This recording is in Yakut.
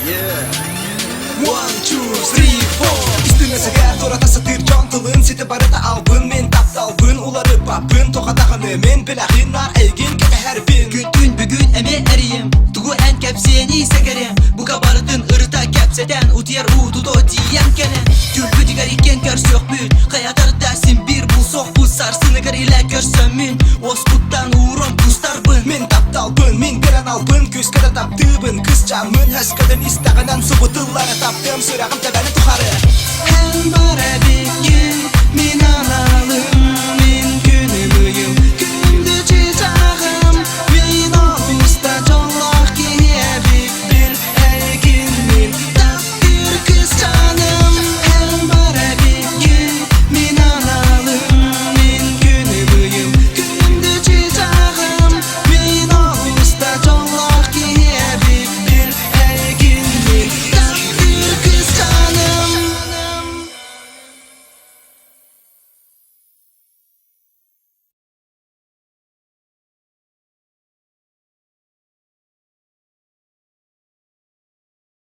One, two, three, four. Үстүҥэ сэгээр турата сатыыр дьон тылын сити барыта албын Мин тапталбын уларыппаппын Тоҕо даҕаны мин билэҕин наар эйигин кэтэһэрбин Күн бүгүн эмиэ эрийим Тугу эн кэпсиэний сэгэриэм Бука барытын ырыта кэпсэтэн Утуйар уу туто тиийэн кэлэн Түлбүтүгэр иккиэн көрсүөхпүт Хайатар да син биир булсуохпут Сарсыныгар илэ көрсөммүн Уоскуттан ууран кустарбын Мин тапталбын, мин көрөн албын Күүскэ да таптыыбын Кысчааммын өскөтүн истэҕинэн Субутуллары таптыам сүрэҕим тэбэни тухары Эн бар эбиккин мин аналым.